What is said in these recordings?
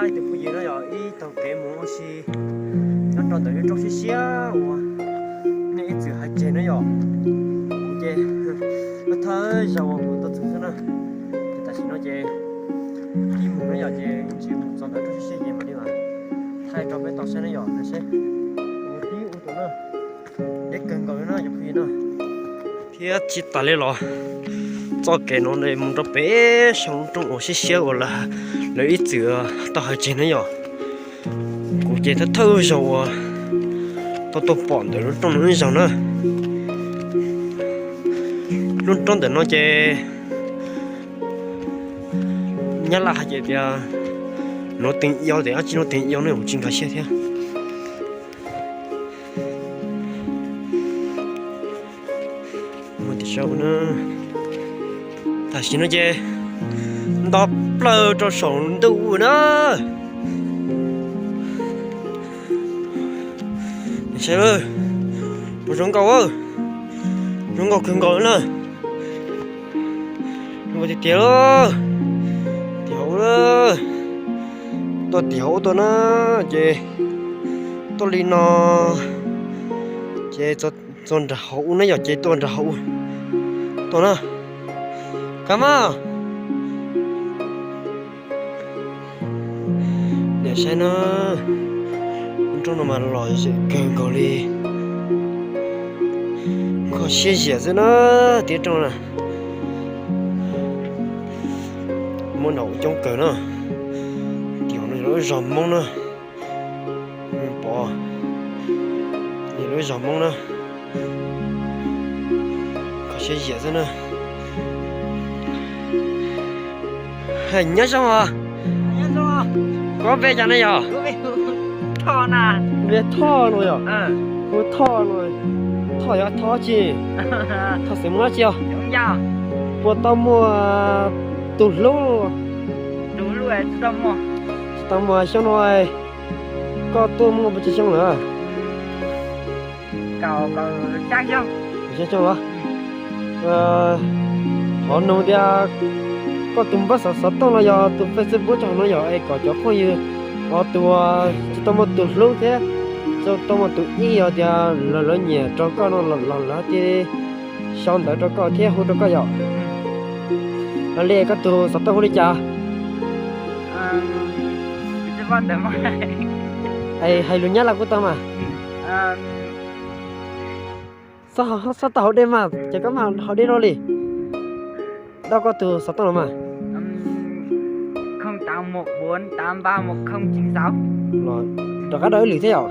Tus phooj ywg no yog ib taug kev mus ua si nyob rau ntawm lub roob siab siab uas nej ib txwm hais tseg na yom. Ces thawj zaug uas kuv tuaj txog xwb na, ces tam sim no ces ib mus na yom, ces tsis mus txog ntawm roob siab siab ces mam li mam thaij rau peb tau saib na yom, seb ua tib ua tus na, deb kawg nkaus li na cov phooj ywg na. Thiab tsis tas li los txoj kev no mus rau pem saum lub roob uas siab siab uas lawv ib txwm tau hais tseg na yom. Kuv ces thawj thawj zaug uas tau tuaj pom ntawm lub roob no ib zaug na. Lub roob ntawm no ces Nyab Laj hais tias nov tees yau tias dab tsi nov tees yau ne, kuv tsis nkag siab thiab. Tam sim no ces nto plaws rau saum ntuj na. Saib, zoo nkauj, zoo nkauj kawg nkaus na. Zoo nkauj tiag tiag. Tim hauv, tuaj tim hauv tuaj na, ces tuaj li no, ces txog nram hauv ub na yom, ces tuaj nram hauv ub tuaj na. Kab mas. Niam saib na, roob no mas lom zem kawg nkaus li, kho siab ziam xwb na, tib roob na. Muaj nraum coob kawg na, tim no yog lub zos Hmoob na, pom, yog lub zos Hmoob na, kho siab ziam xwb na. Nyob zoo os. Koj npe cas ne yog? Npe Thoj no yog? Hu Thoj no. Thoj yog Thoj tsi? Thoj xeem Hmoob dab tsi os? Puas tau muaj tus hlub? Tsis tau muaj. Xyoo no koj tuaj muaj puas tsawg xyoo lawm? Kaum xya xyoo los? Qhov nug tias koj tus npawb xov tooj no yog tus Facebook tso no yog es kom cov phooj ywg, tus tsis tau muaj tus hlub thiab tsis tau muaj tus ib yog tias lawv lawv nyiam rau koj no los lawv cia li sau ntawv rau koj thiab hu rau koj yom. Li koj tus xov tooj hu li cas? Hais lus Nyab Laj kuj tau mas. Xob tau haus dej mas, ces koj mas haus dej no li. Dab koj tus xov tooj los mas. Rov qab dab ib lwm thiab yom.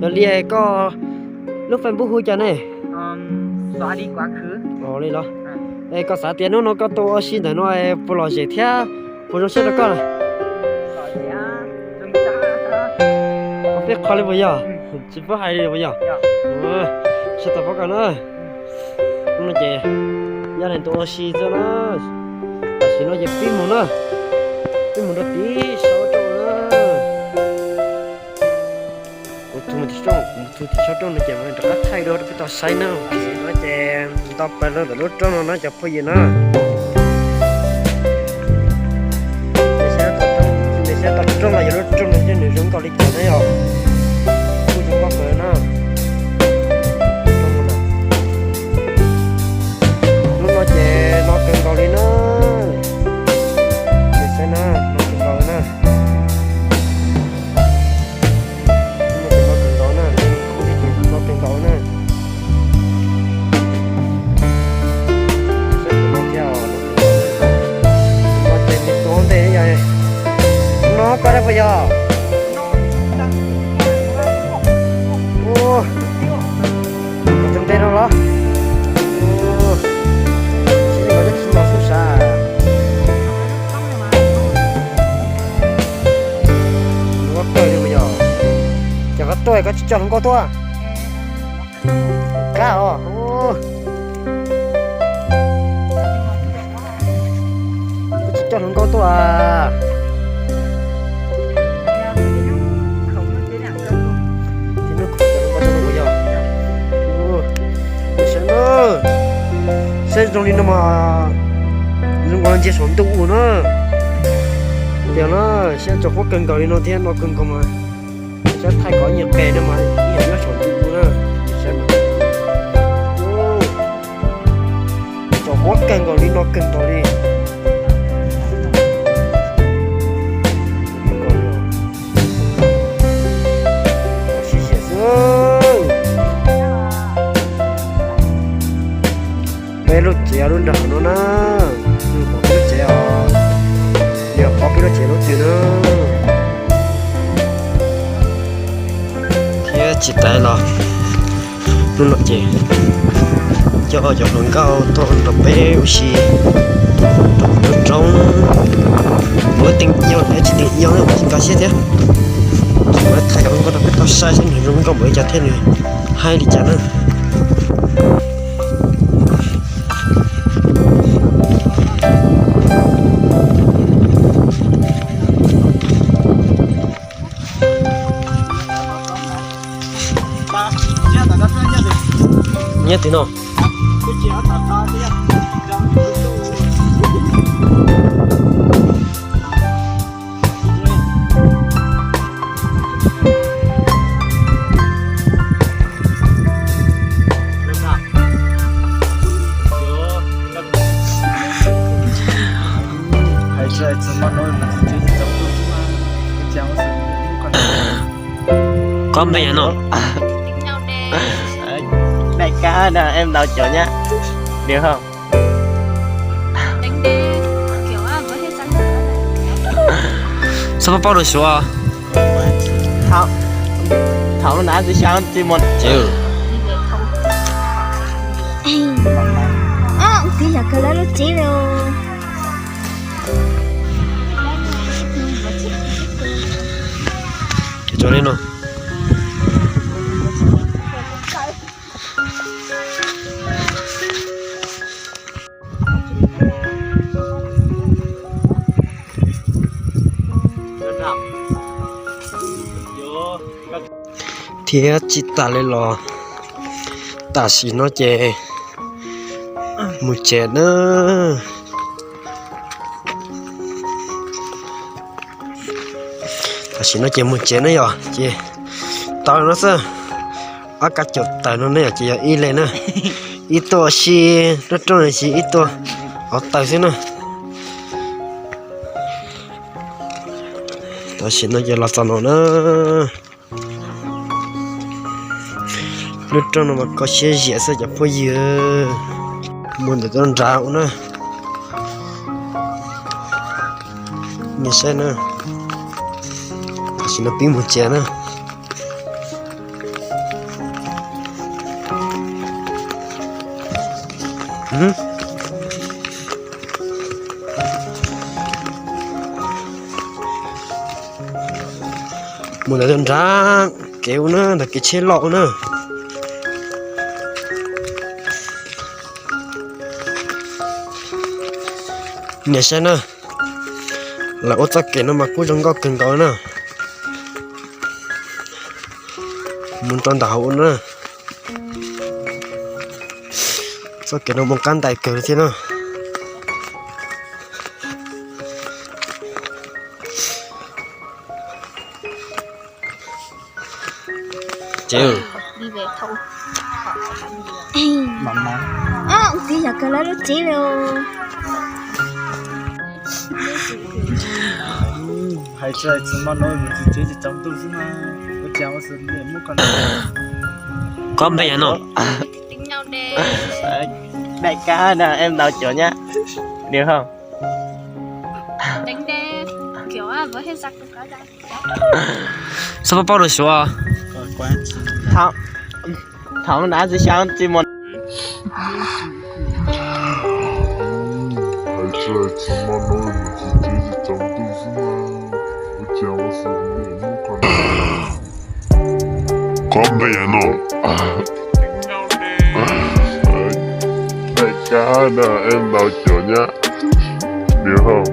Yog li koj lub Facebook hu cas ne? Li los. Es koj xav tias hnub no koj tuaj ua si ntawm no puas lom zem thiab puas zoo siab rau koj? Peb qhov li puas yog? Tsis paub hais li puas yog? Sawv daws pab koj na. Hnub no ces yog neeg tuaj ua si xwb na. Tam sim no ces pib mus na, pib mus rau tim sab roob na. Kuv tus mus tim sab roob, kuv tus tim sab roob no ces mam rov qab thaij dua rau peb tau saib na. Tam sim no ces nto plaws rau ntawm lub roob no na cov phooj ywg na. Nws saib tom lub roob los yog lub roob no thiab nws zoo nkauj li cas na yom. Kuj zoo nkauj kawg na. Hnub no ces no kawg nkaus li na. Nws saib na, no kawg nkaus li na. Hnub no ces no kawg nkaus na, no kawg nkaus na. Saib tus no thiab os, no ces nws tuav ntej yog. No koj dab puas yog? Tus ntej no los? Tsis li mas twb tsis los xub sab. Nws ua kawg li puas yog? Ces koj tuaj koj tsis coj hluas nkauj tuaj? Kab os. Koj tsis coj hluas nkauj tuaj a? Saib zoo li no mas Zoo nkaus ntsia saum ntuj ua na. Tias na, saib txaus huab kawg nkaus li no thiab no kawg nkaus mas, saib thaij kom nyias qe no mas ib yam nyob saum ntuj ua na. Saib mas, txaus huab kawg nkaus li no kawg nkaus li. Sib ziam xwb. Peb lub tsev lub nram no na, peb lub tsev os, yog peb lub tsev lub twg na. Thiab tsis tas los, hnub no ces coj cov hluas nkauj tuaj nrog peb ua si rau lub roob. Muaj teem yau thiab tsis teem yau na, tsis nkag siab thiab. Muab thaij cov hluas nkauj rau peb tau saib seb nws zoo nkauj npaum li cas thiab nws haib li cas na. Nyob twg no? Qhov npe yog no. Đại ca nè, em đào chổi nhá. Được không? Xab pab paub rau suav. Thaum, thaum lub nav tsis xyaw tsis muaj. Twb yog kawg lawv lub tsev li. Cov li no. Thiab tsis tas li los tam sim no ces mus tsev na. Tam sim no ces mus tsev na yom, ces tau no xwb. Ob kab caum tawm no ne yom, ces yog ib leeg na, ib tuaj si rooj rooj no ces ib tuaj hov tawm xwb na. Tam sim no ces los txog no na. Lub rooj no mas kho siab ziam xwb cov phooj ywg. Mus ntawm tuaj nrad ua na. Nias saib na. Tam sim no pib mus tsev na. Mus ntawm tuaj nrad kev ua na, ntawm kev tsheb loj ua na. Nias saib na, lawv ua txoj kev no mas kuj zoo nkauj kawg nkaus na. Mus rau ntawm hauv ua na. Txoj kev no mus qab ntais kawg thiab na. Ces twb yog kawg lawv lub tsev li. Hais tsis hais tsis mas no mus tsis tsev tsis tsaus ntuj xwb mas. Koj npe yog no? Đại ca nè, em đào chổi nhá. Được không? Xab pab paub rau suav. Thaum, thaum nav tsis xyaw tsis muaj. Koj npe yog no? Đại ca nè, em đào chổi nhá. Được không?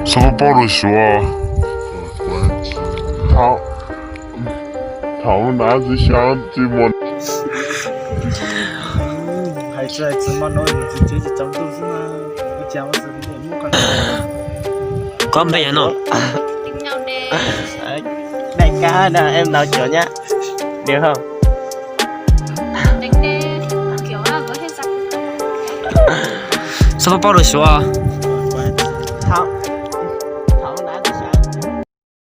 Xab pab paub rau suav. Thaum, Thaum ntawd tsis xyov tsis muaj. Hais tsis hais tsis muaj no, tsis tsis tsis tsaus ntuj xwb na. Ua cas ua txwv li muaj qhov. Koj npe no? Daim kab no em ntaus cuam nyab, được không? Xav paub paub lus Suav.